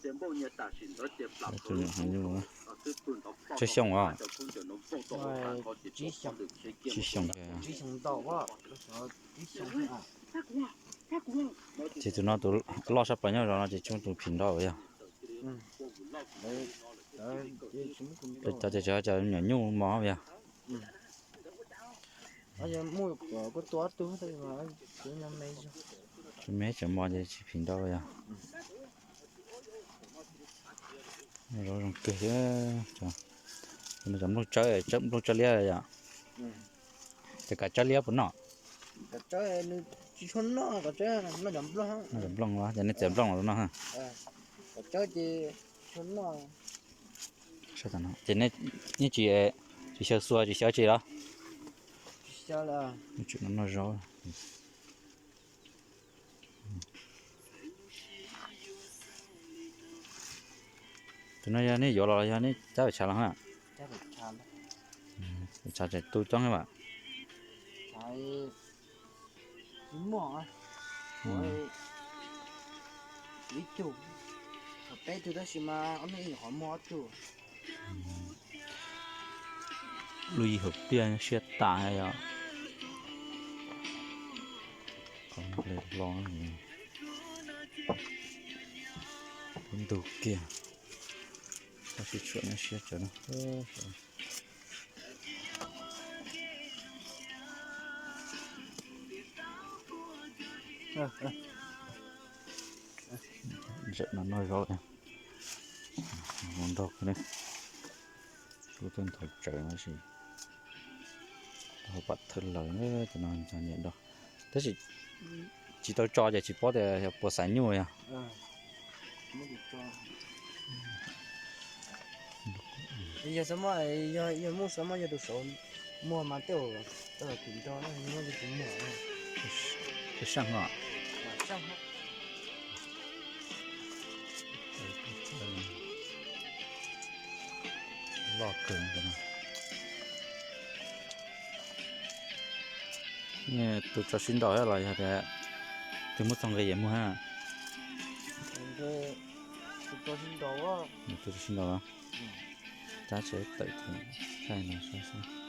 Tus nyuam hnyuv tsawg xyoo os? Tsib xyoo, tsib xyoo, tsib xyoo ntau, ces tus no tus loj sab plaws nyob zos no ces tsoob tus phim nrau yog. Cov ces cov nyuam nyuj mos yog. Tsoob me cov mos ces tsis phim nrau yog. Zoo zoo kawg thiab. Cov nplooj tsawb, nplooj tsawb liab yom. Ces kav tsawb liab puas noj? Noj cov nplooj, ces nej txiav nplooj los noj. Ces nej, nej tsis, tsis xyaw xua tsis xyaw tsi los? Tsis noj zaub. Tus no yog nej yuav los yog nej cab pem tshav los? Pem tshav tseem tu coob thiab vam. Ib tug, peb tug tab sis mas ob neeg ib nyuam qhuav muag ob tug. Lub yim hauv pliaj siab tas yom. Qhov ple hlo, lub ntug kiag. Koj sib tshuam nyob siab tsawv na. Ntawm no noj zaub, nrog ne, lub tuaj nthav tsawv no sis, hauv pam thawj lawm, cov no nrog niam nrog, tab sis tsis tau tso ces tsis paub tias yog puas xaiv nyuj yog. Yog xav muaj, yog muaj xav muaj yog tus saud muag mas tej zaum tau los tim nrog muab yog tus muag. Tus saj no. Loj kawg. Tus tso sib nraus los yog tias tus muab txog nqi es muag? Tus tso sib nraus, cab tsev tawm thaij no saib.